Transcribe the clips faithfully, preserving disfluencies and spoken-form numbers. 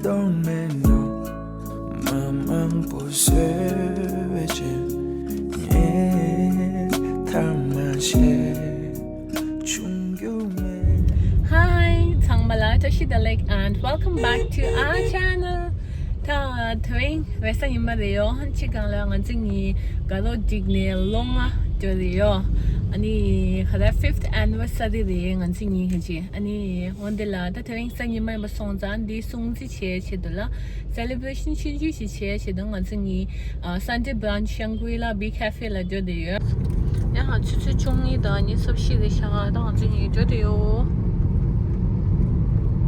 དོན་མེད་ནོ། མ་མང་པོ་བཟོས་བྱས་ངས་ཐ་མ་ཤེས་བྱུང་རྒྱུ་མེད། Hi, ཚང་མ་ལ་བཀྲ་ཤིས་བདེ་ལེགས། And welcome back to our channel. ད་དེ་རིང་རེས་གཟའ་ཉི་མ་རེད་ཡོ། ཕྱི་སྒང་ལ་ང་ཚོ་གཉིས་དགའ་རོགས་བསྒྲིགས་ནས་ལོ་ལྔ་འགྲོ་རེད་ཡོ། ཨ་ནི་ག་ད་fifth anniversary རེད་ང་ཚོ་གཉིས་ཀྱི། ཨ་ནི་འོན་ཏེ་ལ་ད་དེ་རིང་གཟའ་ཉི་མ་ཡིན་པ་སོང་ཙང་འདི་སྲུང་བརྩི་བྱེད་ཆེད་དུ་ལ་celebration ཆུང་ཆུང་ཞིག་བྱེད་ཆེད་དུ་ང་ཚོ་གཉིས་ཨ་Sunday brunch Shangri-La Bee Cafe ལ་འགྲོ་བསྡད་ཡོད། ཡང་ཆུ་ཚོད་བཅུ་གཉིས་དང་ཉི་ཤུ་རྩ་བཞི་རེད་ཤག་ད་ང་ཚོ་གཉིས་འགྲོ་བསྡད་ཡོད།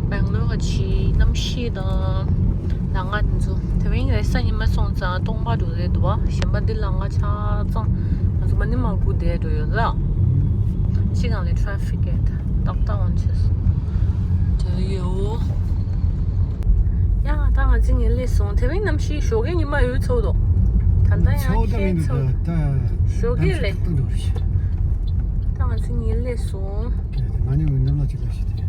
སྦེང་ལོར་གྱི་གནམ་གཤིས་དང་ལམ་ཁ་འདི་ཚོ། དེ་རིང་རེས་གཟའ་ཉི་མ་སོང་ཙང་སྟོང་པ་འགྲོ་རེད་འདུག་བ། གཞན་པ་འདི་ལམ་ཁ་ཆ་ཚང་ང་ཚོ་མ་ཎི་མ་སྒུག་བསྡད་འགྲོ་ཡོད་ལ། ཕྱི་སྒང་ལ་traffic་ཡོད། ཏག་ཏག་འོང་ཆེས་དེ་ཡོད། ཡང་ད་ང་ཚོ་གཉིས་སླེབས་སོང་། དེ་རིང་གནམ་གཤིས་ཞོགས་ཀས་ཉི་མ་ཡོད་ཚོད་འདུག་ད་ལྟ་ཡང་ཚོད་ད་ཤེས་མི་འདུག་ཚོད་ད་ད་ཞོགས་ཀས་ལས། ད་ང་ཚོ་གཉིས་སླེབས་སོང་། ང་ནི་འོན་ནམ་ལ་ཅིག་ལ་ཞིག་དེ།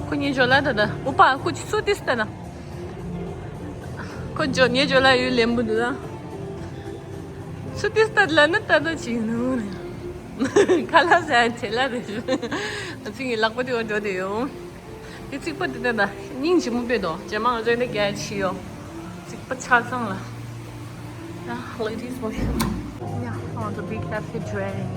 ཁོ་ཉེ་ཇོ་ལ་ད་ད་ཨུ་པ་ཁོ་ཅི་སུ་ཏིས་ད་ན། ཁོ་ཇོ་ཉེ་ཇོ་ལ་ཡུལ་ལེན་པོ་འདུག་ད། སུ་ཏིས་ད་ལ་ན་ད་ད་ཅི་ནུ་ནི། ཁ་ལ་ཟ་ཆེ་ལ་རེ། ང་ཚོ་གཉིས་ལག་པ་དེ་བ་འགྲོ་དེ་ཡོང་། དེ་རྩིག་པ་དེ་ནས་ད་སྙིང་རྗེ་མོ་དཔེ་དོ། རྗེས་མ་ང་ཚོ་ནས་རྒྱལ་ཕྱི་ཡོ། རྩིག་པ་ཆ་ཚང་ལ། ཡ་ladies washroom. ཡ་on the big cafe driving.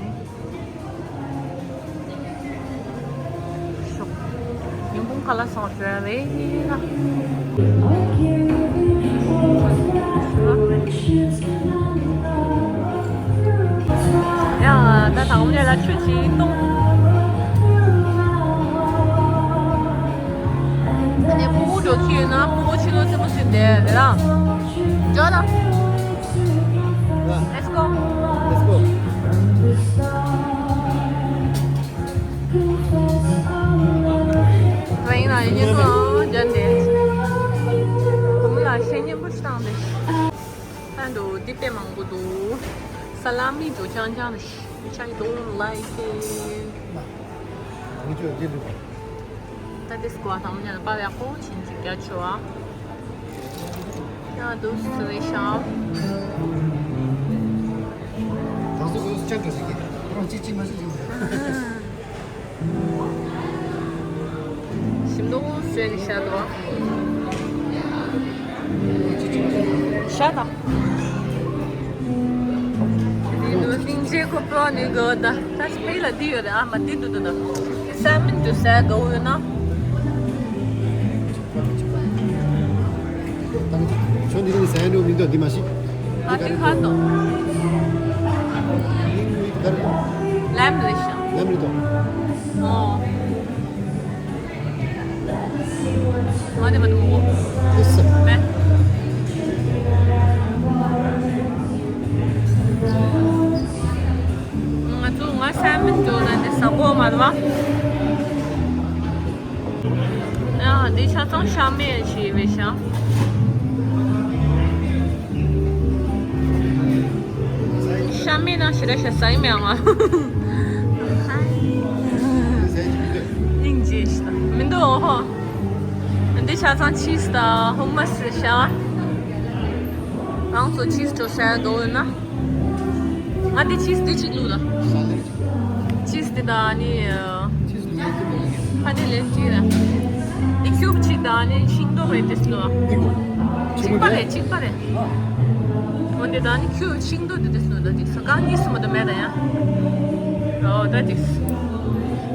ཉིན་གུང་ཁ་ལག་ཟ་བར་འགྲོ་ཡ་རེད་ལ། ཡ་ད་དང་པོ་ལ་ཆུ་ཅིག་བཏུང་། ཨ་ནི་ཕྲུ་གུ་འགྲོ་གི་ཡོད་ན་ཕྲུ་གུ་ཕྱི་ལོགས་རྩེད་མོ་རྩེ་བསྡད་རེད་ལ། འགྲོ་ལ། Let's go. Let's go. ང་ཡིན་ན་ཡིན་ཉེན་ཁོ་འཇོན་ཏེ། བུ་མོ་ལ་བཤད་ཉན་པོ་ཞིག་བཏང་སྟེ། ཨ་འདུག་འདི་དཔེ་མང་པོ་འདུག་ས་ལ་མི་འདུག་ཅང་ཅང་ནི། Which I don't like it. ད་འདི་སྐོར་དང་མཉམ་པར་ཡག་པོ་ཕྱིན་ཅིག་རྒྱ་ཆེ་བ། ཡང་འདུག་སེ་རེད་ཤག་ད་སུ་གོ་སུ་ཅང་གོ་ཟིག་གི་ཁོང་ཅི་ཅི་མ་ཟིག་ཡོང་། ཞིམ་མདོག་བཟོས་ནས་བཞག་འདུག་བཞག་དང་། འདི་འདུག་སྙིང་རྗེ་ཁོ་པོ་ནི་གོ་ད། ད་ཕེ་ལ་འདི་ཡོད་རེད། ཨ་མ་འདི་འདུག་འདུག་འདུག་ས་མིན་འདུག་ཟ་དགོས་ཡོད་ན། ཁྱོད་འདི་ནི་ཟ་ཡ་འགྲོ་མི་འདུག་འདི་མ་ཤི། ང་འདི་ཁ་དོ། ལེམ་རེད་ཤག་ལེམ་རེད་དོ། ཨོ། ང་དེ་མ་འདུག་མོ། ཨིས། མེད། ང་ཚོ་ང་ས་མིན་འགྲོ་ན་འདི་ཟ་གོ་མ་རེད་བ། ཡ་འདི་ཆ་ཚང་ཤ་མེད་ཞིག་རེད་ཤག་ཤ་མེད་ན་ཞེ་དྲག་ཤ་ཟ་ཡི་མེད་ང་། སྙིང་རྗེ་ཞིག་མི་འདུག་ཧོ། འདི་ཆ་ཚང་ཆིས་དང་ཧུ་མ་སི་རེད་ཤག་རང་ཚོ་ཆིས་འགྲོ་ཟ་དགོས་ཡོད་ན། ང་འདི་ཆིས་འདི་གཅིག་བླུགས་ལ། ཆིས་འདི་དང་ནི། ཕ་དེ་ལེན་གཅིག་ར། འདི་ཁྱུབ་གཅིག་དང་ནི་ཤིང་ཏོག་རེད་དེ་སུ། གཅིག་པ་རེད་གཅིག་པ་རེད། འོ་འདི་དང་ནི་ཁྱུ་ཤིང་ཏོག་འདི་དེ་སུ་ད་འདི་ས་གང་གཉིས་སུ་མ་ད་མེད་ད་ཡ། ཨོ་ད་འདི།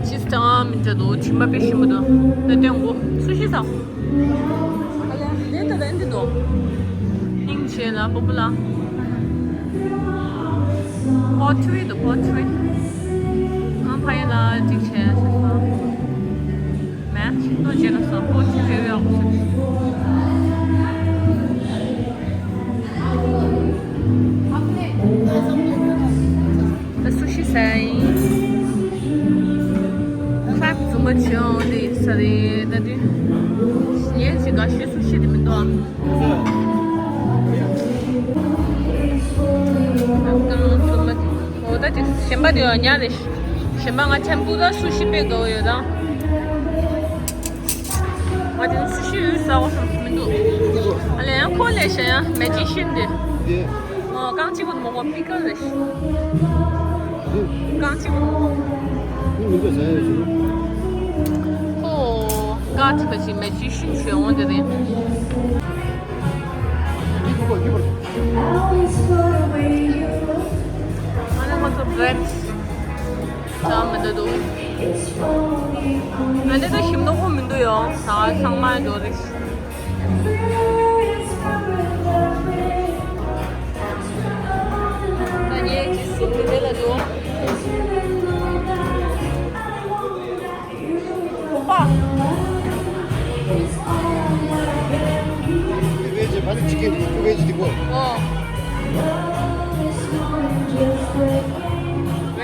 ཆིས་དང་མི་འདྲ་འདུག་ཆིམ་པ་དཔེ་ཞིམ་པོ་འདུག་ད་སྟོན་གོ་སུ་ཤི་ས། ཨ་ལེ་ལེ་ད་རན་འདི་འདུག་སྙིང་རྗེ་ལ་སྤོ་བོ་ལ། པོ་ཊི་རི་འདུག་པོ་ཊི་རི། ཨ་ཕ་ཡ་ལ་ཅིག་བྱས་ཤེས་སོང་། མེད་ཤིང་ཏོག་རྗེས་ལ་སོགས་པོ་ཆེ་བའི་འོག་ཏུ། ད་སུ་ཤི་ཟ་ཡིན། ཁྲབ་རྫུན་མ་བྱེད་འོང་དེ་ཡིན་ས་རེད་ད་དུས། ངས་ཅི་དགའ་ཤོས་སུ་ཤི་དེ་མི་འདུག་ཨམ། ཁྲབ་རྫུན་མ་དེ། འོ་ད་དེ་གཞན་པ་དེ་ཡང་ཉག་རེད། གཞན་པ་ང་ཐེམ་པུ་ར་སུ་ཤི་དཔེ་དགའ་བོ་ཡོད་དང་། ང་དེ་སུ་ཤི་ཡོད་ཟ་བ་མི་འདུག་ཨ་ལས་ཡང་ཁོ་ལས་གཞན་ཡང་མེ་ཇི་ཤིན་དེ། འདི། ཨོ་རྐང་གཅིག་པོ་མོག་པ་པི་ཀལ་རེད། འདི། རྐང་གཅིག་པོ་མོག་པ། འདི་མི་འདུག་ཟ་ཡ་ཞིག་ཁོ་རྐང་གཅིག་པ་ཞིག་མེ་ཇི་ཤིན་ཞེས་འོང་དེ་རེད། འདི་ཁོ་པ་འདི་པ། ཨ་ནི་ཁོ་ཚོ་བྷེ་རེཌ་ཟ་མི་འདུག་ཨ་འདི་ཚོ་ཞིམ་མདོག་ཁོ་མི་འདུག་ཡོ། ད་ཚང་མ་འགྲོ་རེད། ད་ངས་ཅི་སུ་དེ་ལ་འགྲོ། ཨོ་པ། ཨོ། ཝེ་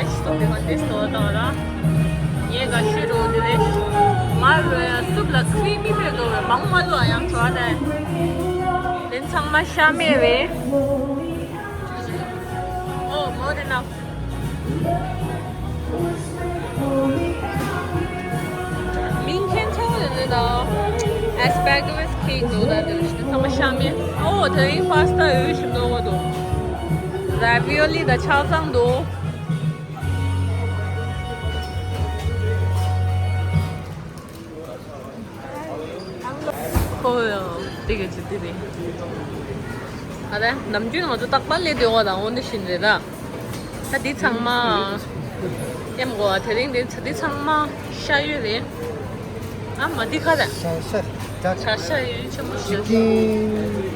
ཇི་སྟོབས་དེ་ག་འདྲས་སྟོབས་དང་ར། ངས་ག་ཤོད་རོ་དེ་རེད། མར་རོ་ཡ་སུབ་ལ་ཁི་རི་མི་དཔེ་འགྲོ་བའི་མང་མ་ལོ་ཡང་བྲོ་བ་དེ། དེ་ཚང་མ་ཤ་མེད་རེད། ཨོ་མོ་དེ་ན། མིང་ཁྱེད་ཚོ་ཡོད་ལ། ཨེ་སི་པེ་ར་གུ་ཨེ་སི་ཁེག་འདུག་ད་དེ་ཚང་མ་ཤ་མེད། ཨོ་དེ་རིང་པཱ་སི་ཏ་འོས་ཤིག་འདུག་འདུག་ར་བི་ཡོ་ལི་དང་ཆའོ་ཚང་འདུག་ཁོ་ཡང་དེ་ག་ཅིག་དེ་རེད། ཨ་ད་ནམ་རྒྱུན་ང་ཚོ་རྟག་པར་སླེབས་བསྡད་པ་དང་འོ་འདི་བཞིན་རེད་ད། ད་འདི་ཚང་མ་ཨེམ་གོ་བ་དེ་རིང་འདི་འདི་ཚང་མ་ཤ་ཡོད་རེད། ཨ་མ་འདི་ཁ་ད། ཤ་ཤ་ཇ། ཇ་ཤ་ཡོད་ཆེན་པོ་ཞིག་ཅི་ཀིན་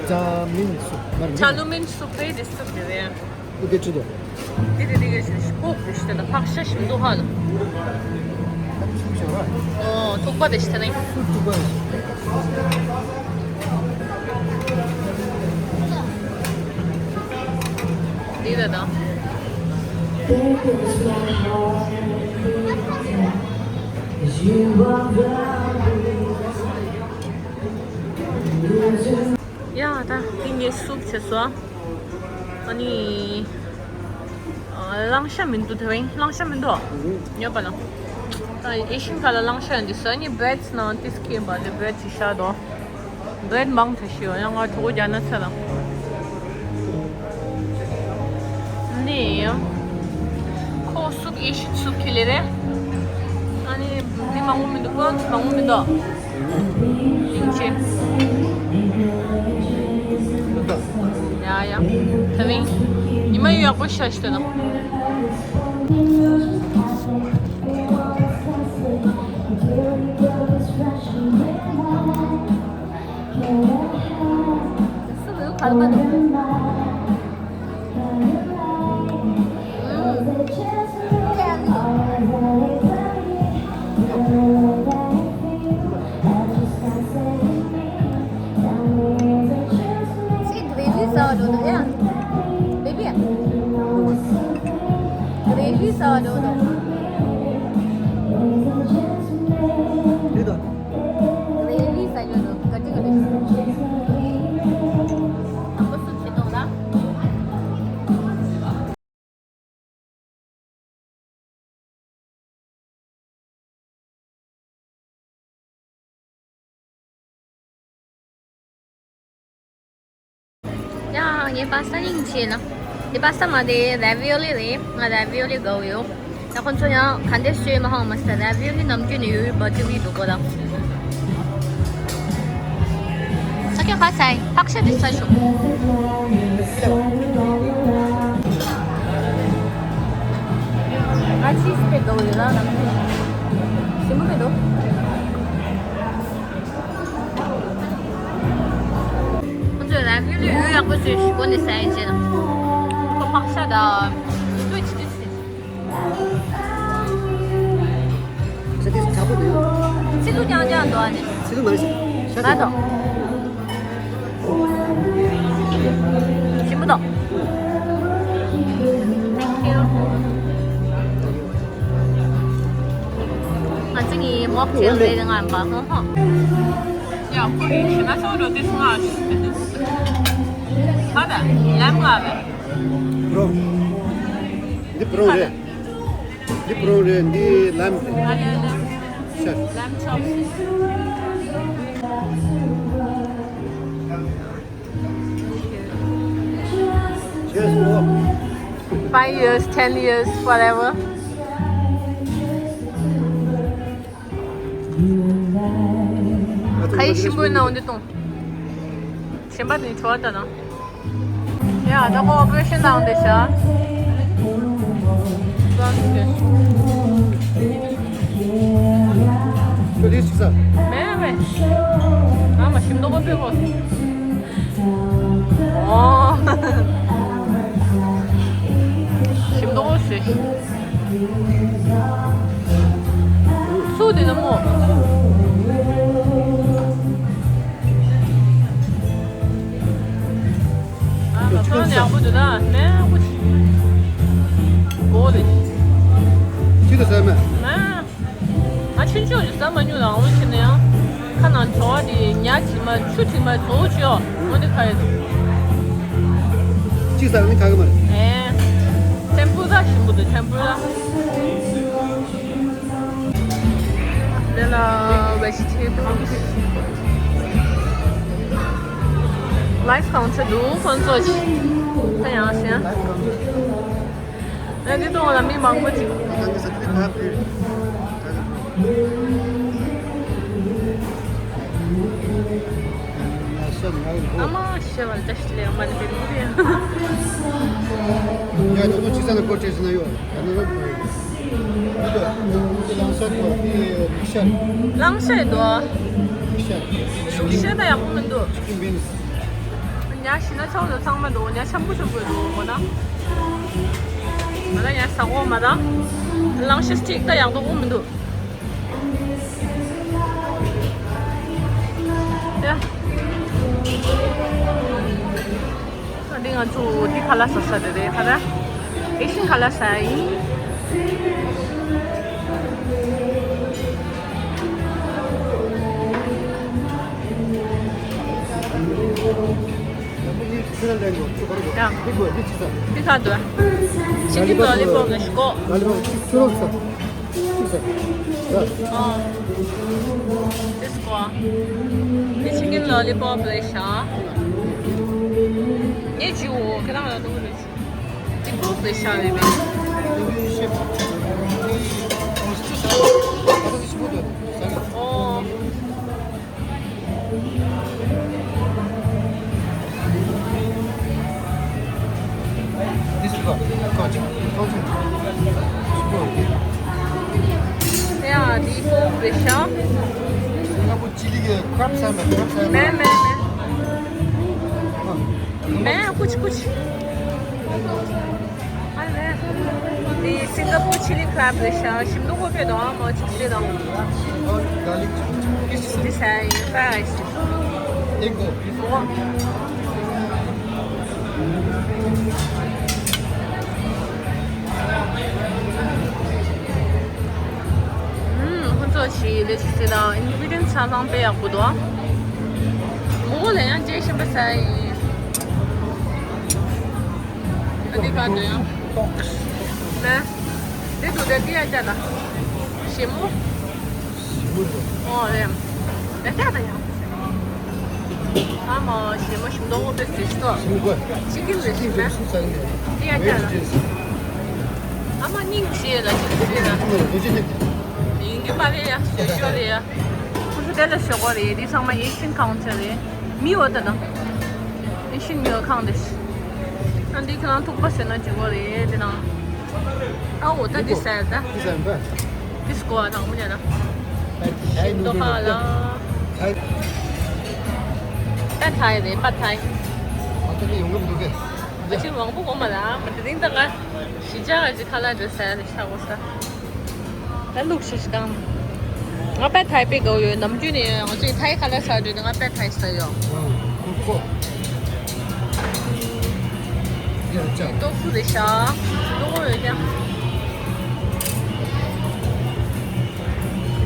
ཇ་མིན་སུབ་མར་ཇ་ལུ་མིན་སུབ་རེད་འདི་སུབ་རེད། འདི་ག་ཅི་འདུག་འདི་དེ་འདི་ག་ཞིག་ཤོག་བུ་ཞིག་དེ་ལ་ཕག་ཤ་ཞིམ་མདོག་ཧ་ལ། ཨོ་ཐུག་པ་དེ་ཞིག་དེ་ནི། འདི་ལ་དང་། ཡ་ད་འདི་ངས་སུབ་བྱས་སོ། ཨ་ནི། ཨ་གླང་ཤ་མི་འདུག་དེ་རིང་གླང་ཤ་མི་འདུག་ཉོས་པ་ལ། ཨ་ཨེ་ཤིན་ཁ་ལ་གླང་ཤ་འདི་ས་ནི་བྷེ་རེཌ་ནང་ཏིས་ཁེན་པ་ལེ་བྷེ་རེཌ་ཅི་ཤ་དོ། བྷེ་རེཌ་མང་ཐ་ཤི་ཡོ་ཡང་ང་གྲོགས་རྒྱ་ན་ཚ་ལ། ནི། ཁོ་སུབ་ཨེ་ཤིན་སུབ་ཁི་ལེ་རེད། ཨ་ནི་འདི་མང་པོ་མི་འདུག་ཀོན་མང་པོ་མི་འདུག་ཡིན་ཆེ། ཡ་ཡ། ད་མིན། ཉི་མ་ཡག་པོ་ཤར་ཤི་ད་ན། སུ་བོའི་གར་མ་འདུག་ཚེ་ག་རེ་ཟ་བ་འགྲོ་འདུག་ཡ། བེ་བི་ཡ། ག་རེ་ཟ་བ་འགྲོ་འདུག་རེད་དོ། ག་རེ་ཟ་འགྲོ་འདུག་ག་ཏི་ག་ཏི། དང་པོ་སུབ་བྱེད་དོང་ལ། ཡ། ངའི་པཱ་སྟ་སྙིང་རྗེ་ན། འདི་པཱ་སྟ་མ་རེད། རེ་བི་ཨོ་ལི་རེད། ང་རེ་བི་ཨོ་ལི་དགའ་བོ་ཡོད། ད་ཁོང་ཚོ་ཡང་ག་འདྲས་བཟོས་མ་ཧང་མ་སྟ་རེ་བི་ཨོ་ལི་ནམ་རྒྱུན་ནས་ཡོད་ཡོད་པ་ཅིག་རེད་འདུག་གོ་ད། ས་ཀྱ་ཁ་སའི་ཕག་ཤ་དེ་ས་ཤོག་ང་ཆིས་དཔེ་དགའ་བོ་ཡོད་ལ་ནམ་རྒྱུན་ཞིམ་པོ་མེད་འདུག་ཁོ་ཚོས་ར་བི་ལི་ཡོད་ཡག་པོ་བཟོས་ཤིག་གོ་ནས་ཟ་ཡིན་ཅེ་ན། ཁོ་ཕག་ཤ་དང་ཏུ་ཅི་ཏུ་ཅི། ཚི་ལུ་རྐྱང་རྐྱང་འདུག་ཨ་ནི། ཚི་ལུ་མ་རེད། ཤ་མ་འདུག་ཞིམ་པོ་འདུག་ང་ཚོ་གཉིས་མོག་ཊེལ་ལས་ང་འབའ་ཧོ་ཧོ། ཡ་ཁོ་ཡིན་ཞེ་ན་ཚོ་འགྲོ་དུས་སུ་ང་ཨ་ད་ལམ་ང་བས། པྲོ། འདི་པྲོ་རེད། འདི་པྲོན་རེད། འདི་ལམ་རེད། ཨ་ལེ་ལེ། ཤ། Lamb chop. Cheers, bro. Five years, ten years, whatever. ཁ་ཡིག་ཞིམ་པོ་ཡིན་ན་འོ་འདི་གཏོང་། གཞན་པ་དེ་བྲོ་བ་ལྟ་ན། ཡ་ད་ཁོ་ཨོ་པ་རེ་ཤན་ལངས་བསྡད་ཤག་ཁྱོད་དེ་ཞིག་ཟ། མེད་མེད། ཨ་མ་ཞིམ་མདོག་ཁ་པོ་ཕེབས་གོ། ཨོ། ཞིམ་མདོག་ཁ་པོ་ཟེར། སུ་དེ་ན་མོ། ཨ་ཁ་ཁ་ཡག་པོ་འདུག་ད་ནས་ཨ་ཁུ། གོ་ལེ། ཅི་ལ་ཟ་མ། ཨ། ང་ཆུང་ཆུང་ཡོད་ཟ་མ་མྱོང་ལ་འོང་ཕྱིན་ན་ཡང་། ཁ་ནང་བྲོ་བ་དེ་ཉ་དྲི་མ་ཆུ་དྲི་མ་བཙོག་བཅོས་འོ་འདི་ཁ་ཡོད་འདུག་ཅི་ཟ་ནི་ཁ་གི་མ་རེད། ཨེ། ཐེམ་པུ་ར་ཞིམ་པོ་འདུག་ཐེམ་པུ་ར། དེ་ལ་vegetable། Life counter འདུག་ཁོང་ཚོ་ཅི། ད་ཡང་ཞེན། ཨ་ནི་གཏོང་ལ་མི་མང་པོ་ཅིག་ཨ་མ་ཤེས་པར་བཀྲ་ཤིས་བདེ་ལེགས། མ་ཎི་བེར་མོ་རེད། ཡ་ཁྱོད་ཚོ་ཅི་ཟ་ན་སྐོར་བྲིས་ཟིན་ན་ཡོད། ད་ནི་རོགས་པ་ཡོད། འདི་ལ་ཤ་དང་འདི་ལང་ཤ་དང་། ལང་ཤ་དང་། ཤ། ཤ་ད་ཡག་པོ་མི་འདུག chicken wings། ཉ་ཤི་ན་ཆོག་ལ་ཚང་མ་འདུག་ཉ་ཆམ་པོ་ཆམ་པོ་འདུག་འོ་ན། ང་ལ་ཉ་ཟ་གོ་མ་དང་། ལང་ཤ་སི་ཊིག་ད་ཡག་པོ་མི་འདུག་ཡ། འདི་ང་ཚོ་འདི་ཁ་ལག་ཟ་ས་དེ་རེད། ཁ་ལག་ཨེ་ཤི་ཡན་ཁ་ལག་ཟ་ཡིན། ཡ། འདི་ཁ་འདུག chicken lollipop ལ་ཤོག་ཨ། This one. འདི་chicken lollipop རེད་ཤག་ངས་བྱིའོ་ཁྱེད་རང་ལ་ནོར་རེད། འདི་ཀོབ་རེད་ཤག་རེད་པས། ཨོ། This is what? Coach. Coach. ཡ། འདི་ཀོབ་རེད་ཤག Singapore chili के crab salmon, crab salmon. མེད་མེད་མེད། མེད། ཀུ་ཅི་ཀུ་ཅི། ཨ་ལེ། འདི་སིང་ག་པུར་ཆི་ལི་ཀྲེབ་རེད་ཤག་ཞིམ་མདོག་ཁ་པོ་དང་མོ་ཆུ་སེ་དང་། འདི་ཟ་ཡིན་ཧྥ་རའི་རའི་སི། ཨེ་གོ། ཨུམ། ཁོ་ཚོ་ཞིག་ལས་ཆུ་སེ་དང་ཨིན་གི་རི་ཌི་ཡན་ཆ་ཚང་དཔེ་ཡག་པོ་འདུག་མོ་གོ་ལ་ཡང་ཅེ་ཞིམ་པ་ཟ་ཡིན། ཨ་འདི་ག་འདྲ་ཡང་། ལེ། འདི་འདུག་དེ་འདི་ཡ་ཅག་ལ། ཞིམ་མོ། ཞིམ་མོ་འདུག་ཨོ་རེད། ཡ་ཅག་ལ་ཡང་། ཨ་མ་ཞིམ་མོ་ཞིམ་མདོག་ཁ་པོ་ཟེར་ཤི་ཏོ། ཞིམ་མོ་གོ་ཅི་ཀིན་རེད་ཞིམ་མེ། འདི་ཡ་ཅག་ལ། ཨ་མ་སྙིང་རྗེ་ལ་ཅི་ཀིན་རེད་ལ། ཡིན་གྱི་པ་རེད་ཡ་ཞོ་ཞོ་རེད་ཡ། ཁོ་ཚོ་དེ་ལ་ཞོ་གོ་རེད། འདི་ཚང་མ་ཨེ་ཤི་ཡན་ཁའུན་ཊར་རེད། མི་འོ་ད་དང་། ཨེ་ཤི་ཡན་མི་འོ་ཁང་དེ། ཨ་འདི་ཁྱེད་རང་ཐུག་པ་ཟེར་ན་ཅི་གོ་རེད་དེ་དང་། ཨ་འོ་ད་འདི་ཟེར་ད། འདི་ཟེར་འདི། འདི་སྐོར་དང་མི་ཉན་ན། ཞིམ་མདོག་ཁ་ལ། པད་ཐའི་རེད་པད་ཐའི། ཨ་ཅེ་མང་པོ་གོ་མ་ལ་མ་དེ་རིང་ད་ང་ཞི་ཅང་ཨ་ཅེ་ཁ་ལག་འདྲ་ཟེར་རེད་ཤ་གོ་ས། ད་ལུག་ཤིག་ཤིག་གང་། ང་པད་ཐའི་དཔེ་དགའ་ཡོད། ནམ་རྒྱུན་ནས་ང་ཚོའི་ཐའི་ཁ་ལག་ཟ་དུས་ནི་ང་པད་ཐའི་ཟ་ཡོད། ཨང་། ཁོ། ཡ་ཅག་ཏོ་ཕུ་རེད་ཤག་ཏོ་ཕུ་ཡོད་ཀྱང་།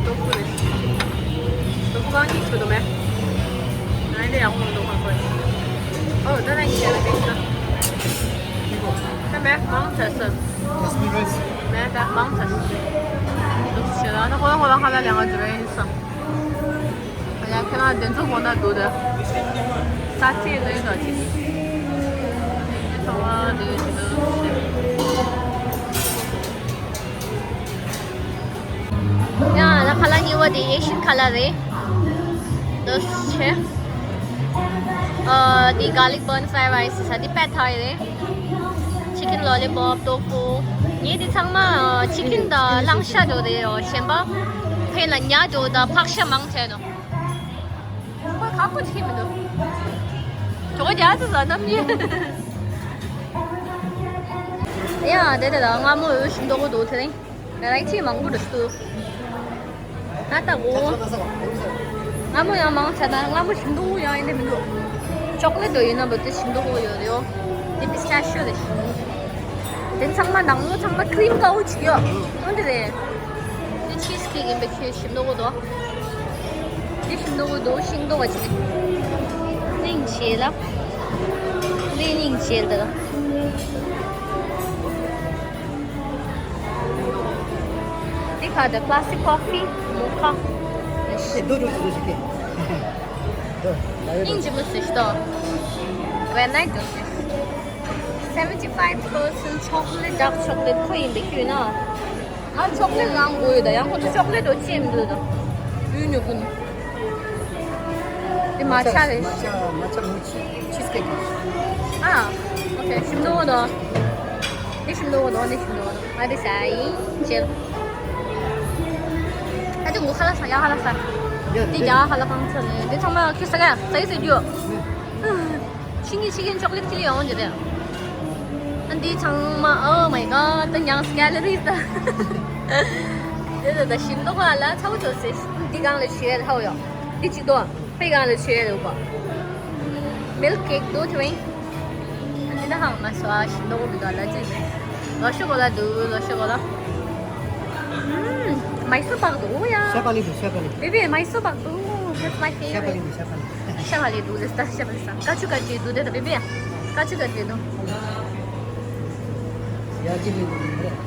ཏོ་ཕུ་རེད། ཏོ་ཕུ་གང་གཉིས་ཚོད་དུ་མེད། ང་འདི་ཡག་པོ་མི་འདུག་ཁོ་ཚོ། ཨོ་ད་ན་ཡིན་ཡ་ལ་ཅིག་ད། ད་མེད་གང་ཚར་སོང་། Jasmine rice. ད་མང་ཆེ་ཞིག་འདུག་ཆེ་ལ་ད་ཁོ་རང་ཁོ་རང་ཁ་ལ་ལས་ང་འཇུ་རེ་ཡིན་ས། ཡ་ཁྱེད་རང་དེ་ཚོ་གོ་ན་འདུག་ད། ས་ཐིག་ལོས་དང་ཅི། ཚང་མ་དེ་ཡོད་ཅིག་འདུག་ཆེ། ཡ་ད་ཁ་ལ་གཉིས་པ་དེ་ཨེ་ཤི་ཡན་ཁ་ལ་རེད། འདུག་ཆེ། ཨ་དེ་garlic bun fried rice ས་དེ་པད་ཐའི་རེད། Chicken lollipop, tofu. ངས་འདི་ཚང་མ་ཨ་chicken དང་གླང་ཤ་འགྲོ་རེད་ཡོ། གཞན་པ་ཕན་ལ་ཉ་འགྲོ་དང་ཕག་ཤ་མང་ཆེ་འདུག་ཁོས་ཁག་པོ་ཅིག་མི་འདུག་ཇོ་རྒྱ་ཚོ་ཟ་ནམ་ཡིན། ཡ་དེ་དེ་ལ་སྔ་མོ་འོས་ཤིང་མདོག་པོ་འདུག་དེ་རིང་རང་ཅིག་མང་པོ་འགྲོ་ཤི་འདུག་ད་ལྟ་འོ། སྔ་མོ་ཡང་མང་ཆེ་ན་སྔ་མོ་ཞིམ་མདོག་ཡང་ཡིན་ནི་མི་འདུག་ཅོག་ལེ་ཏོ་ཡིན་ན་བོད་དུ་ཞིམ་མདོག་ཡོད་རེད་ཡོ། དེ་པི་སི་ཊ་ཤི་ཡོ་རེད། དེ་ཚང་མ་ནང་ལོ་ཚང་མ་ཁྲིམ་དཀར་པོ་ཅིག་ཡོད། འོན་ཏེ་རེད། དེ་ཆིས་ཀེག་ཡིན་པའི་ཁྱོད་ཞིམ་མདོག་པོ་འདུག་དེ་ཞིམ་མདོག་པོ་འདུག་ཤིང་མདོག་པ་ཅིག་སྙིང་རྗེ་ལ། དེ་སྙིང་རྗེ་ལ། དེ་ག་དེ་classic coffee mocha ཤེས་རྡོ་ཅོག་ཅིག་ཤེས་ཀྱི། སྙིང་རྗེ་མོ་ཟེར་ཤི་ཏོ། When I do this, seventy five percent chocolate, dark chocolate ཁོ་ཡིན་པའི་ཁྱོད་ན། ང་ཅོག་ལེ་ཊི་རང་དགོས་ཡོད་ད། ཡང་ཁོ་ཚོ་ཅོག་ལེ་ཊི་འོ་ཅི་མི་འདུག་ད། ཡུལ་ཉོ་གི་ནི། དེ་མ་ཆ་རེད། མ་ཆ་མ་ཆ་མུ་ཆི་ཆིས་ཀེག་ཨ། ཨོ་ཁེ། ཞིམ་འདུག་ད། འདི་ཞིམ་འདུག་ད། འདི་ཞིམ་འདུག་ད། ཨ་འདི་ཟ་ཡིན་ཅེ། ཨ་འདི་ངོ་ཁ་ལ་ས་ཡ་ཁ་ལ་ས། འདི་ཡ་ཁ་ལ་གང་ཚོ་ནི་འདི་ཚང་མ་ཁི་ས་ག་ས་ཡི་ཟེར་རྒྱུ། ཕྱི་ཉིན་ཕྱི་ཉིན་ཅོག་ལེ་ཊི་ཁྱེར་ཡོང་རྒྱུ་རེད། ཨ་འདི་ཚང་མ། Oh my god, the young calories ད། དེ་ད་ད་ཞིམ་མདོག་ཁ་ལ་ཚ་བོ་ཚོ་ཟེར། འདི་གང་ལ་ཞུ་ཡ་ཧའོ་ཡོ། འདི་གཅིག་ཏོ། ཕའི་གང་ལ་ཞུ་ཡ་རེད་པ། མིལ་ཀེག་ཏོ་དེ་བས། ཨ་འདི་ད་ཧང་མ་སོ་ཨ་ཞིམ་མདོག་མི་འདུག་ལ་ཅི་ཟེར། ལོ་ཤོ་གོ་ལ་འདུག་ལོ་ཤོ་གོ་ལ། ཨུམ། མའི་སུར་པག་འདུག་ཡ། ཤ་པ་ལི་འདུག་ཤ་པ་ལི། བེ་བེ་མའི་སུར་པག་འདུག That's my ཤ་པ་ལི་favorite. འདུག་ཤ་པ་ལི། ཤ་བ་ལི་འདུག་ལེ་ད་ཤ་བ་ལི་ས། ཀ་ཆུ་ཀ་ཆུ་འདུག་དེ་ད་བེ་བེ་ཡ། ཀ་ཆུ་ཀ་ཆུ་འདུག་ཡ་ཅི་ལི་འདུག་རེད།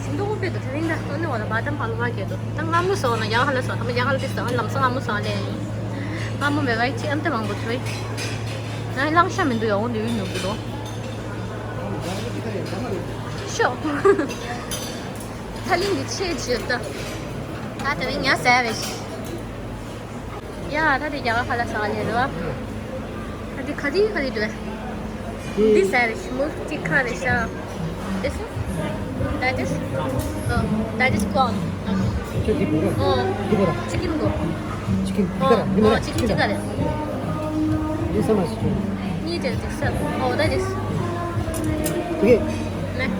ཞིམ་མདོག་དཔེ་འདུག་དེ་རིང་ད་ཨ་ནི་འོ་ན་བ་དམ་བ་ལ་བ་གེ་འདུག་ད་སྔ་མོ་སོང་ན་ཡ་ཧ་ལ་སོང་ད་མ་ཡ་ཧ་ལ་དེ་སོང་ལམ་སང་སྔ་མོ་སོང་ལེ། སྔ་མོ་མེ་བའི་ཅི་ཨམ་ཏེ་མང་པོ་ཚོས། ང་གླང་ཤ་མི་འདུག་ཡ། འོ་འདི་ཡུལ་ཉོ་གི་འདུག་ཤོ། ཐ་ལིང་གི་ཆེ་ཆེ་ད། ད་དེ་རིང་ཉ་ཟ་རེ་ཞིག་ཡ་ད་དེ་རྒྱ་གར་ཁ་ལ་ཟ་ལེ་རེད་བ། ད་དེ་ག་དེ་ག་དེ་འདྲ། འདི་ཟ་རེ་ཞིག་མོ་ཏི་ཁ་རེ་ཤ། དེ་སུ། That is, uh, that is corn. ཁྱོད་འདི་གོ་ར། ཨོ། འདི་གོ་ར། ཅི་ཀིན་གོ། ཅི་ཀིན་འདི་ག་ར། འདི་མ་ར། ཨོ་ཅི་ཀིན་ཅི་ག་ར། འདི་ས་མ་ཞིག་ཁྱོད། གཉིས་དེར་དེ་ས། ཨོ་that is. དེ་གས། ནས།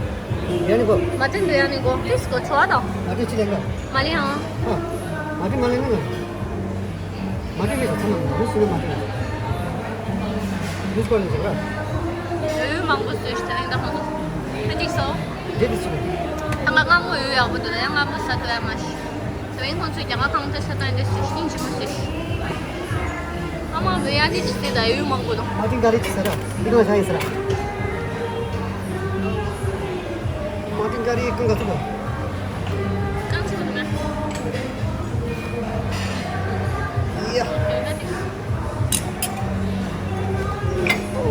ཡ་ནི་གོ། མ་ཏིན་དུ་ཡ་ནི་གོ། ཏིས་གོ་ཆོ་བ་དང་། མ་ཏིན་ཅི་ལེན་ག་མ་ལེན་ཨང་། ཨ། མ་ཏིན་མ་ལེན་ན། མ་ཏིན་མེད་ཚང་མ་རུ་སུ་ལ་མ་ཏིན། རུ་སུ་ལ་ཟེར་ར། ཡོད་མང་པོ་བཟོས་ཤི་ད་རིང་ད་ཧང་། ད་ཅིག་སོ། འདི་འདི་ཅི་རེད། ད་ང་སྔ་མོ་ཡོད་ཡག་པོ་འདུག་ད་ཡང་སྔ་མོ་ཟ་ཐུབ་ཡ་མ་ཤི། དེ་རིང་ཁོང་ཚོས་རྒྱ་གར་ཁང་ཚ་ཤ་སྟག་འདི་ཞིག་ཤིང་ཆི་མོ་ཞིག་ཨ་མ་བེ་ཡ་ནི་ཅི་སྟེ་ད་ཡོད་མང་པོ་འདུག་མ་ཏིན་ག་རེ་ཅི་ཟེར་ར། འདི་ག་ལ་ཤ་ཡིན་ཟེར་ར། མ་ཏིན་ག་རེ་གང་ག་ཚུགས་པ། གང་ཚུགས་མེད། ཡ།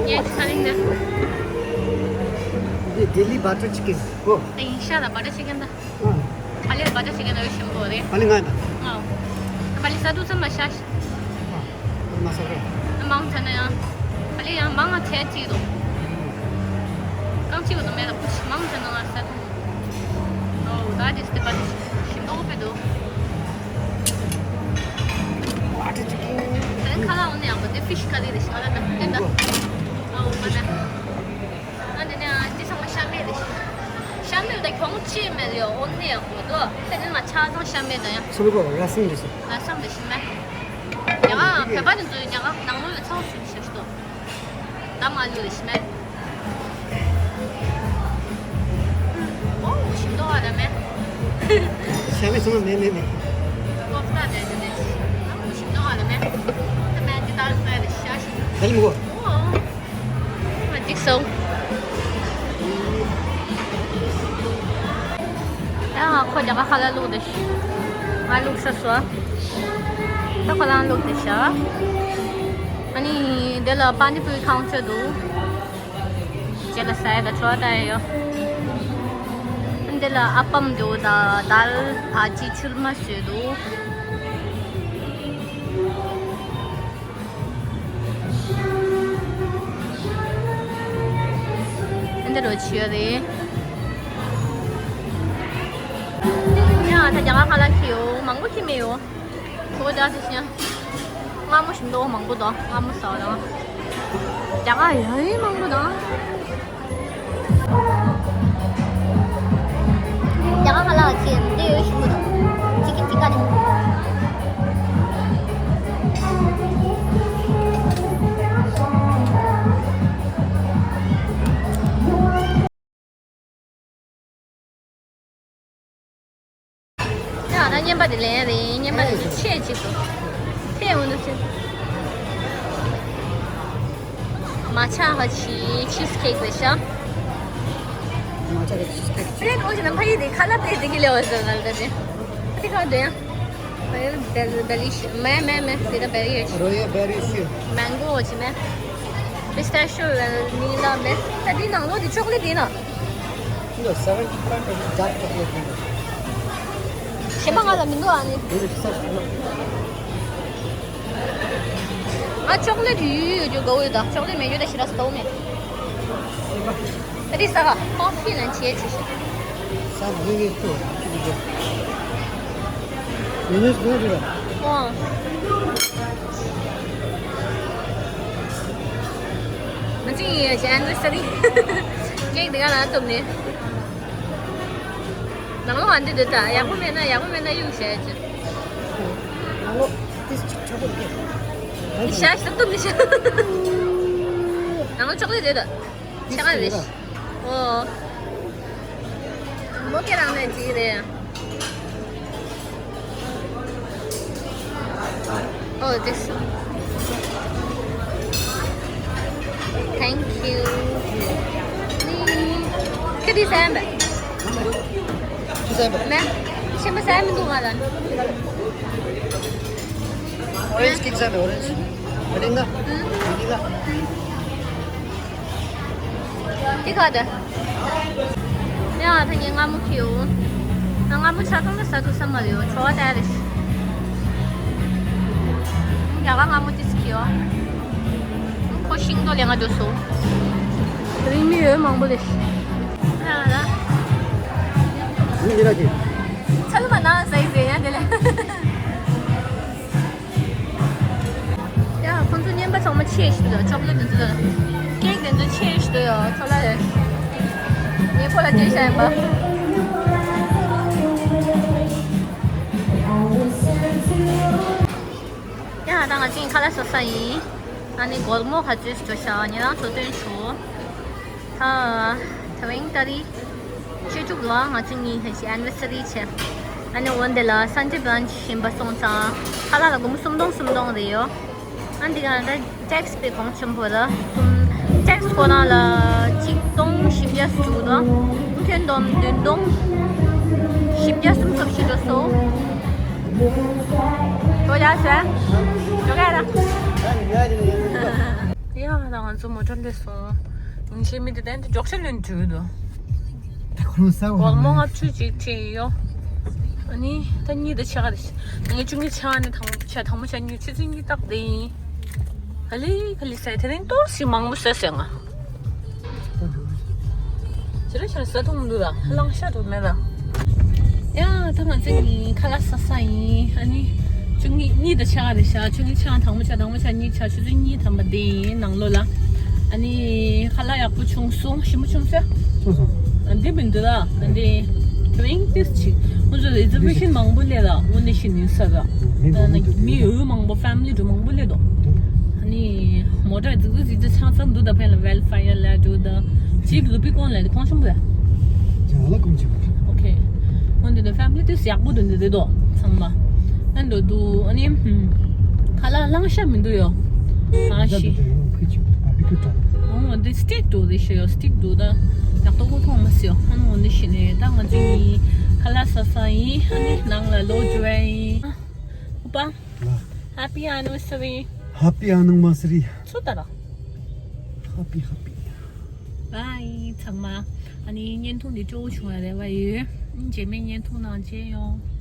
ངས་ཚ་རིང་ནས། འདི་ལྡི་ལི་བ་ཊར་ཅི་ཀིན་གོ། དེ་ཡིན་ཤ་ལ་བ་ཊར་ཅི་ཀིན་ད། ཨ། ཕ་ལེ་བ་ཊར་ཅི་ཀིན་ད་ཡོད་ཞིམ་པོ་རེད། ཕ་ལེ་ང་ད། ཨ། ཕ་ལེ་ས་དུ་ཙམ་མ་ཤ་ཤ། ཨ། མ་ས་རེད། མང་ཆེ་ན་ཡང་། ཕ་ལེ་ཡང་མང་ང་ཚད་ཅིག་འདུག་རྐང་གཅིག་འདུག་མེད་ལ་ཁུ་ཆི་མང་ཆེ་ན་ང་ས་དུ། ཨོ་ད་དེ་སྟེ་པ་དེ་ཞིམ་པོ་དཔེ་འདུག་བ་ཊར་ཅི་ཀིན། དེ་ཁ་ལག་འོ་ནི་ཡག་པོ་དེ་ཕི་ཤི་ཀ་རི་རེད་ཤག་ལ་ད་དེ་ད། ཨོ་མ་ན། ཨ་དེ་ནས་ཨ་དེ་ཚང་མ་ཤ་མེད་རེད་ཤག་ཤ་མེད་ད་གྱོང་ཆེ་མེད་ཡོ་འོ་ནི་ཡག་པོ་འདུག་དེ་ནས་ང་ཆ་ཚང་ཤ་མེད་ད་ཡང་། ཤ་མེད་གོ་ར་སིང་རེད་ཤག་ར་སིང་རེད་ཤག་མ། ཡ་ང་བོད་པ་དེ་ཚོ་ཡ་ང་ནང་ལོགས་ལ་ཚ་བོ་ཞུ་ཤག་ཤི་ཏོ། ད་མ་ལུས་ཤི་མེད། ཨོ་ཞིམ་མདོག་ཨ་ད་མེད། ཤ་མེད་ཚང་མ་མེད་མེད་མེད། ཀོ་ཕ་དེ་དེ་ནས། ཨོ་ཞིམ་མདོག་ཨ་ད་མེད། ད་མེད་དེ་ད་ལ་ད་ཤ་ཤི། ད་ལི་མི་གོ། ཨོ། ཨ་འགྲིག་སོང་། ཁོ་རྒྱ་གར་ཁ་ལག་བླུགས་ཏེ་ཤི། ང་བླུགས་ས་སོ། ད་ཁོ་རང་བླུགས་ཏེ་ཤ། ཨ་ནི་འདི་ལ་པ་ནི་པུའི་ཁང་ཆ་འདུག་ཅེ་ལ་ས་ཡ་ད་ཆོ་ད་ཡོ། འདི་ལ་ཨ་པམ་འདུག་ད་དལ་བ་ཅི་ཆུར་མ་ཟོས་འདུག་འདི་རུ་ཆུ་རེད། ཡ་ད་རྒྱ་གར་ཁ་ལག་ཁྱེར་ཡོད། མང་པོ་ཁྱེར་མེད་ཡོད། ཁོ་ད་དེ་བཞིན་སྔ་མོ་ཞིམ་མདོག་མང་པོ་དང་སྔ་མོ་ཟ་བ་དང་། རྒྱ་གར་ཡ་ཡི་མང་པོ་དང་། རྒྱ་གར་ཁ་ལག་ཅིག་འདི་ཡོད་ཞིམ་པོ་འདུག་ཅི་ཀི་ཅི་ཀ་རེད། ཡ་ད་བརྙན་པ་དེ་ལེན་རེད། བརྙན་པ་དེ་ཚོ་ཆེ་གཅིག་ཏུ་ཕེ་འོ་འདུག་ཟེར། མ་ཆ་ཧ་ཆི་ཆིས་ཁེག་རེད་ཤག་མ་ཆ་ཧ་ཆི་ཆིས་ཁེག་པེ་ལེན་འོ་ཅི་ན་ཕ་ཡི་དེ་ཁ་ལག་པེ་དེ་གི་ལེ་བ་ཟེར་ན་ལ་དེ་དེ་ཁ་དེ་ཡང་། Very del- delicious. མེ་མེ་མེ་དེ་ད་བེ་རི་ཡོད་ཆི། རོ་ཡ་བེ་རི་ཤི། མེང་གོ་ཆི་མེ། པི་སྟ་ཤོ་ནི་ལ་མེ། ད་དེ་ནང་ལོ་དེ་ཅོག་ལེ་དེ་ན། འདི་seventy percent dark chocolate ཡིན་པ། གཞན་པ་ང་ལ་མི་འདུག་ཨ་ནི། འདི་research ཡིན་ནོ། ང་ཅོག་ལེ་དེ་ཡོད་ཡོད་རྒྱུ་དགའ་བོ་ཡོད་ད། ཅོག་ལེ་མེད་རྒྱུ་ད་ཞེ་དྲག་སྟོ་མེད། ཨ་དེ་ས་ག་ཀོ་ཕི་ལ་བྱེད་ཆེ་ཤོས། ས་ག་ཡིན་ཡིན་ཏུ་ཡིན་ཡིན་ཏུ་ཡིན། ཨོ། ང་ཅི་ཡིན་ཡ་ཅི་anniversary cake དེ་ག་ལ་ཐུབ་ནི། ནང་ལོ་ཨ་འདི་འདི་ད་ཡག་པོ་མེད་ན་ཡག་པོ་མེད་ན་གཡུག་བྱས་ཅི། ནང་ལོ་ཏིས་ཅིག་ཆོག་པོ་འདི། ཤ་ཤ་ཏུ་མི་ཤ། ནང་ལོ་ཅོག་ལེ་རེད་ད། ཆ་ག་རེད། ཨོ། མོ་ཁྱེད་རང་ནས་ཅི་རེད། Oh, this. Thank you. ཁྱེད་དེ་སེམས། ཁྱེད་སེམས། མེ། ཁྱེད་མ་སེམས་མི་འདུག་ང་ལ། Orange cake སེམས། Orange. ཨ་དེ་ན། ཨ་དེ་ན། འདི་ག་དེ། ཡ་ད་ངས་སྔ་མོ་ཁྱེར་ཡོང་། ང་སྔ་མོ་ཆ་ཚང་ལ་ཟ་ཐུབ་ས་མ་རེད། བྲོ་བ་ལྟ་རེད། ཡ་ག་སྔ་མོ་ཏིས་ཁྱེར་ཡོང་། ཁོ་ཤིང་ཏོག་ལེན་ག་འགྲོ་སོང་། དེ་རིང་མི་ཡོད་མང་པོ་རེད། ཡ་ད། མི་འདི་ར་ཅི། ཚ་ལུ་མ་ན་ཟ་ཡི་ཟེར་ཡ་དེ་ལས། ཡ། ཁོང་ཚོ་བརྙན་པ་ཚང་མ་ཆེ་ཞིག་འདུག་ཅོག་ལེ་དེ་ཚོ། ཀེག་དེ་ཚོ་ཆེ་ཞིག་འདུག་ཡ། ཁོ་ལ་ཡ། ངས་ཁོ་ལ་སྤྲད་བཞག་ཡིན་པ། ཡ་ད་ང་ཚོ་ཁ་ལག་ཟ་ས་ཡིན། ཨ་ནི་སྒོར་མོ་ག་ཚོད་འགྲོ་ཤག་ཉེ་རང་ཚོ་སྟོན་ཆོག་ད་དེ་རིང་ཏ་རིག་བཅུ་དྲུག་ལ་ང་ཚོ་གཉིས་ལྷན་ཅིག་anniversary བྱས། ཨ་ནི་འོན་ཏེ་ལ་Sunday brunch ཡིན་པ་སོང་ཙང་ཁ་ལག་ལ་སྒོར་མོ་སུམ་སྟོང་སུམ་སྟོང་རེད་ཡོད། ཨ་འདི་ག་ད་tax pay གོང་ཆེན་པོ་ལ་སུམ། tax ཁོ་རང་ལ་གཅིག་སྟོང་བཞི་བརྒྱ་བཅུ་དང་། ཁྱོན་བསྡོམས་བདུན་སྟོང་བཞི་བརྒྱ་སུམ་ཅུ་ཞིག་འགྲོ་སོང་། ཇོ་ཡ་ཟེར། ཇོ་ག་ར། ཡ་ད་ང་ཚོ་མོ་ཊ་སླེབས་སོང་། ཉིན་ཤས་མི་དེ་དན་དེ་འཇོག་ཆ་ལོན་དུས་དོ། ཁོ་ས་འོ་སྒོར་མོ་ལྔ་བཅུ་ཅིག་ཁྲིད་ཡོད། ཨ་ནི་ད་གཉིད་ད་ཆག་རེད། ངས་བཅུ་གཉིས་ཆག་ནས་དང་པོ་ཆ་དང་པོ་ཆ་གཉིད་ཆུ་ཚོད་གཉིས་ཏག་དེ་ཡིན། ག་ལེ་ག་ལེ་ཟས་དེ་རིང་ཏོག་ཙམ་མང་པོ་ཟས་ཟེར་ང་། ཇེ་རེ་ཆ་ཟ་འཐུང་འདུག་ལ་ལང་ཤ་འདུག་མེད་ལ། ཡ་ད་ང་ཚོ་གཉིས་ཁ་ལག་ཟ་ས་ཡིན། ཨ་ནི་བཅུ་གཉིས་གཉིད་ད་ཆག་རེད་ཤག་བཅུ་གཉིས་ཆག་དང་པོ་ཆ་དང་པོ་ཆ་གཉིད་ཆག་ཆུ་ཚོད་གཉིས་ཐམ་པ་དེ་ཡིན་ནང་ལོགས་ལ། ཨ་ནི་ཁ་ལག་ཡག་པོ་བྱུང་སོང་། ཞིམ་པོ་བྱུང་ཟེར། སོང་སོང་། ཨ་འདི་མི་འདུག་ལ་ཨ་འདི། དེ་རིང་ཏིས་ཅིག་ཁོང་ཚོ་reservation མང་པོ་སླེབས་ལ་དངོས་གནས་ཤི་ནི་ས་ར། མི་མང་པོ་འདུག་མི་འོ་མང་པོ་family འགྲོ་མང་པོ་སླེབས་འདུག་ཨ་ནི་མོ་ཊ་ཛི་ཛི་ཛི་ཛི་ཆང་ཚང་འདུག་ད་ཕན་ལ་welfare ལ་འགྲོ་ད་ཅིག་ལུ་པི་ཀོན་ལ་ཁོང་ཆུང་པོ་ཡ། ཇ་ལ་ཀུམ་ཆུང་པོ། ཨོ་ཁེ། ཁོང་འདི་ནི་family ཏིས་ཡག་པོ་འདུག་འདི་འདི་དོ་ཚང་མ། ཨ་འདུག་འདུག་ཨ་ནི་ཁ་ལག་ལང་ཤ་མི་འདུག་ཡོ། ཨ་ཤི། འོ་འདི་སྟིག་འདུག་འདི་ཤི་ཡོ་སྟིག་འདུག་ད་ཡག་ཏོག་པོ་མཐོང་མ་སི་ཡོ། ཨ་ནི་འོ་འདི་ཤི་ནས་ད་ང་ཚོ་གཉིས། ཁ་ལག་ཟ་ས་ཡིན། ཨ་ནི་ནང་ལ་ལོག་འགྲོ་ཡ་ཡིན། ཨ། ཨོ་པ། ལ། Happy anniversary། Happy anniversary། ཚུར་ལྟ་ར། Happy happy། Bye ཚང་མ། ཨ་ནི་བརྙན་ཐུང་འདི་སྤྲོ་བོ་བྱུང་བ་རེ་བ་ཡོད། རྗེས་མའི་བརྙན་ཐུང་ནང་མཇལ་ཡོང་།